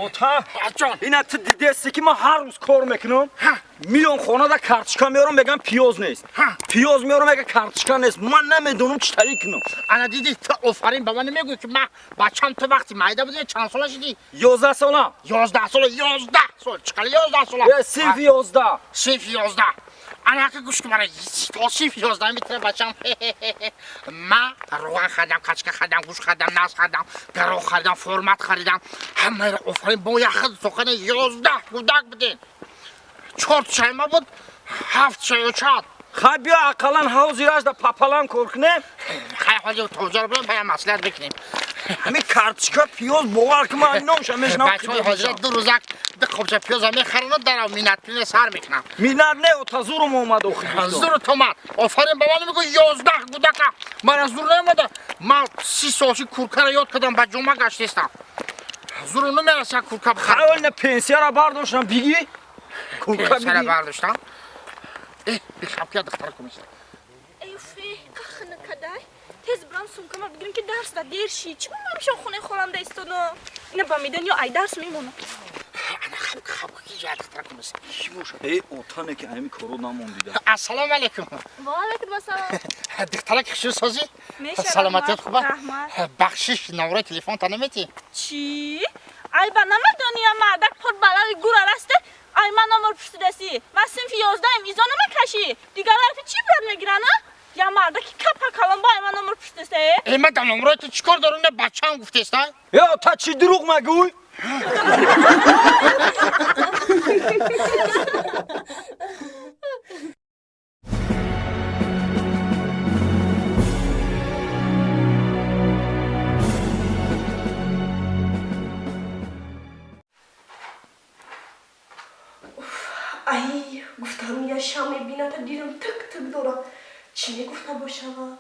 Ота, Ҷон. Ина ту дидеси, ки ман ҳар рӯз кор мекунам. Миён хонада карточка меорам, мегам пиёз нест. Пиёз меорам, мега карточка нест. Ман намедонам чӣ тариқ кунам. Ана дидӣ, ту офарин, ба ман намегӯӣ, ки ман бачам, ту вақти майда будӣ, чанд сола шудӣ? 11 сола. 11 сола, 11 сол, чӣ қадар 11 сола? Э, синфи 11. Синфи 11. Ана ки гӯш кун, мара то синфи 11 метавона бачам. Ма равған харидам, качка харидам, гӯшт харидам, нас харидам, горох харидам, формат харидам, ҳамаро. Офарин, бо як хел сухани 11 кӯдак будем, чор чайма буд, ҳафт чайочат. Хай, биё, ақаллан ҳозираш да папалам кор кунем. Хай, ҳозир тозар будем, бая маслиҳат бикунем. Ҳамин карточка, пиёз, бовар ки ман номша мешнавам. Бачаҳои ҳозира ду рӯзак ду қобча пиёза мехаранд, дарав минатпина сар мекунам. Минат не, ота, зурум омад охи. Зур томад, офарин, ба ман мегӯ 11 кӯдака, мана зур наомада. Ман 30 солши куркара ёд кардам, ба ҷума гаштестам, зуру намераса курка бихарам. Хай, на пенсияра бардоштам, биги курка. Пенсияра Биги. бардоштам. Э, бихабкия духтара кумиста. Эйфе, кахна кадай. Тез брам сумкама бигирим, ки дарс да дер ши. Чӣ ман ҳамишон хонаи холамда истода? Ина ба медан ё ай дарс мемонам. Ана хабка, хабка, ки ҷоя духтара кумиста. Чӣ бошад? Э, отане ки ҳамин коро намондида. Ассалому алайкум. Ва алайкум ассалом. Духтара, ки хушрӯ созӣ. Мешавад. Саломатият хуба? Раҳмат. Бахшиш, номраи телефонта наметӣ? Чӣ? Ай, ба намедонӣ, я мардак пур балави гура расте. Ай, ман номер пурсидаси. Ман синфи 11-ем, изо намекашӣ. Дигар ҳарфи чӣ брат мегиран, а? Я мардаки капа калон бо ай ман номер пурсидасе. Э, ман дар номраи ту чӣ кор дорам? На, бачаам гуфтеста. Э, ота, чӣ дурӯғ мегӯй? Ай, гуфтам, я шам мебината, дилам тик тик дора. Чӣ мегуфта бошава?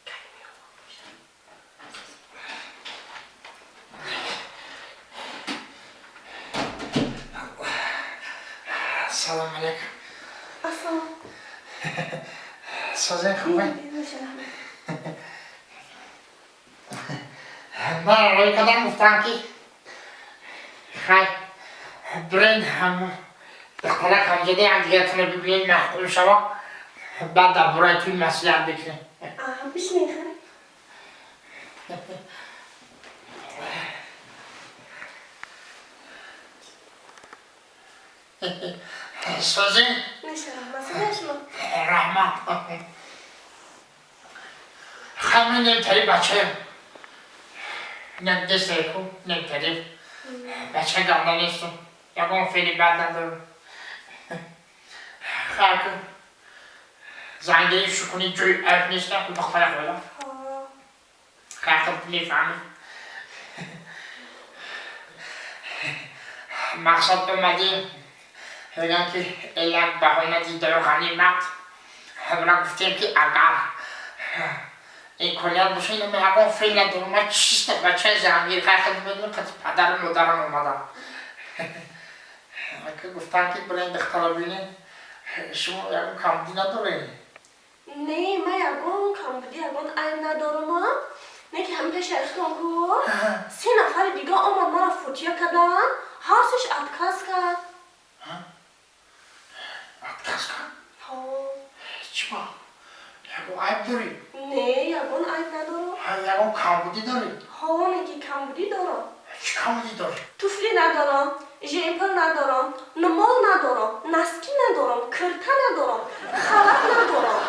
Кай меомад бошад? Салому алайкум. Ассалом. Созен, хубе? Меша, раҳмат. Ман рӯй кардам, гуфтам, ки хай, бирен, ҳам духтарак ҳамҷода якдигаратонро бибинед, маъқул шава, баъд дар бораи туи маслиҳат бикунем. А, бишинед, хай. Созен? Меша, раҳмат. Созен, шумо? Раҳмат. Хай, мен немтари бачаем, недесеку немтариф бача ганда нестум, ягон феъли бад надорам. Хайку, зангии шукуни ҷои айб неста, духтара хола. Ҳо. Хай, хуб мефаҳмӣ, мақсад омадӣ, мегӯям, ки як баҳона дидаю ғанимат. Ҳамра гуфтем, ки агар имконият боша, ина ман ягон феъл надорам, ман чиста бачаи зангир. Хай, худ медонӣ, қати падару модарам омадам, ки гуфтам, ки бирен духтара бинем. Шумо ягон камбудӣ надоред? Не, ман ягон камбудӣ, ягон айб надорам, а? Не, ки ҳам пеши айхтон ку се нафари дига омад, мара фотия кардан, ҳар сеш отказ кард. Отказ кард? Ҳо. Чиба, ягон айб дорӣ? Не, ягон айб надорам. Ягон камбудӣ дорӣ? Ҳо, не, ки камбудӣ дорам. Чӣ камбудӣ дорӣ? Туфли надорам, жемпер надорам, нумол надорам, носки надорам, кирта надорам, халат надорам,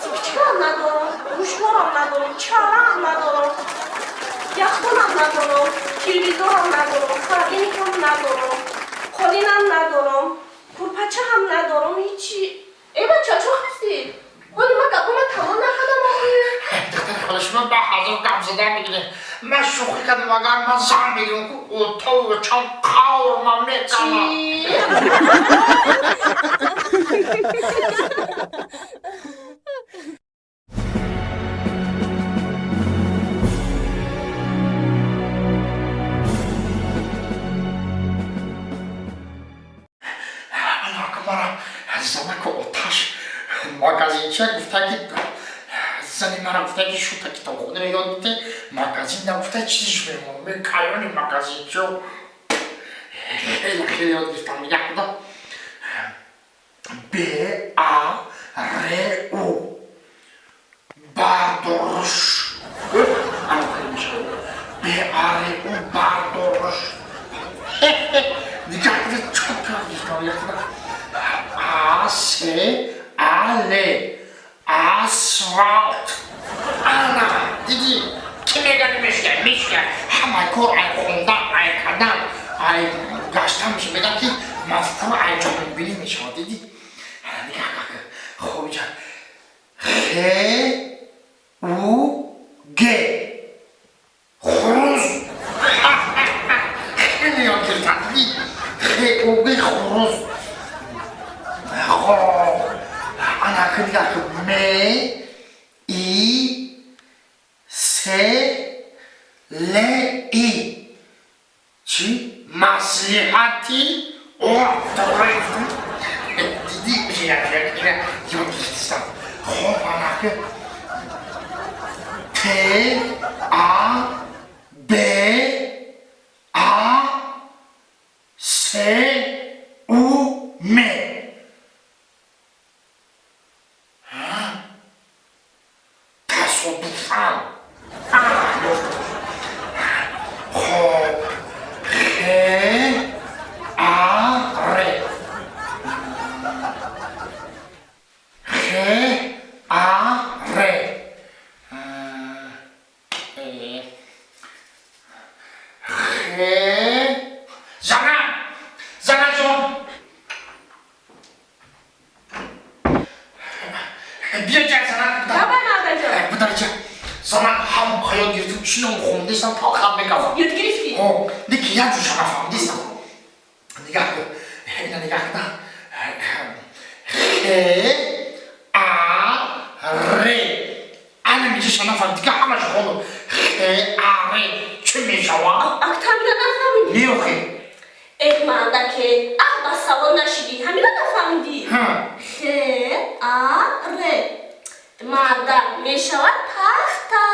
спичкаам надорам, гӯшворам надорам, чараам надорам, яхдонам надорам, телевизорам надорам, холодильникам надорам, қолинам надорам, курпачаам надорам, ҳичи. Э, бача, чо хастӣ? Ҳоли ман гапома тамом накардам охи. Духтари хола, шумо ба ҳазор гап задан мегиред. Ман шӯхӣ кардам. Агар ман зан бигирам, ку отову чанд қаврма мекунам. Чӣ? Аллоҳ, мара занаку оташ магазинча гуфта, ки Зани мара гуфта ки шута китобхона ёд бите, магазин нагуфта чизиш мемонам. Ме калони магазинчо. Хеле хеле ёд гирифтам. Нигоҳ куда. Б А Р У. Бардоруш. Ана хеле мешавад. Б А Р У бардоруш. Нигоҳ куда чётко гирифтам. Нигоҳ куда. А С А Л. Асфалт. Ана, дидӣ? Ки мегани мешка, мешка. Ҳамаи кор ай хондан, ай кардан, ай гаштан меша. Меган ки мафкура ай ҷаҳонбинӣ мешавад, дидӣ? Нигоҳ кун. Хоб иҷа. Х У Г. Хуруз. Хеле ёд гирифтам, дидӣ? Х У Г хуруз. Хоб. Ана ки нигоҳ кун. М И С Л И. Чӣ? Маслиҳати о добре гуфтам. Дидӣ, ёд гирифтистам. Хоб ана ки Т А Б А С У М. Тасодуфан. Хоб Х А Р. Х А Р. Х Зана! Зана ҷон! Биё ҷа зана. Давай, мардаҷон. Бударҷа. Зана ҳам хаёл гирифтам, чином хондистам, талхам мекафам. Ёд гирифтӣ? О, лекин як ҷуша нафаҳмидистам. Нигоҳ кун. Ина нигоҳ кун. Х А Р. Ана миҷаша нафаҳмид. Дига ҳамаша хондам. Х А Р чӣ мешавад? Актамина нафаҳмидӣ? Не охи. Э, мардаке, ах ба савол нашидӣ, ҳамина нафаҳмидӣ? Ҳа. Х А Р. Марда мешавад пахта.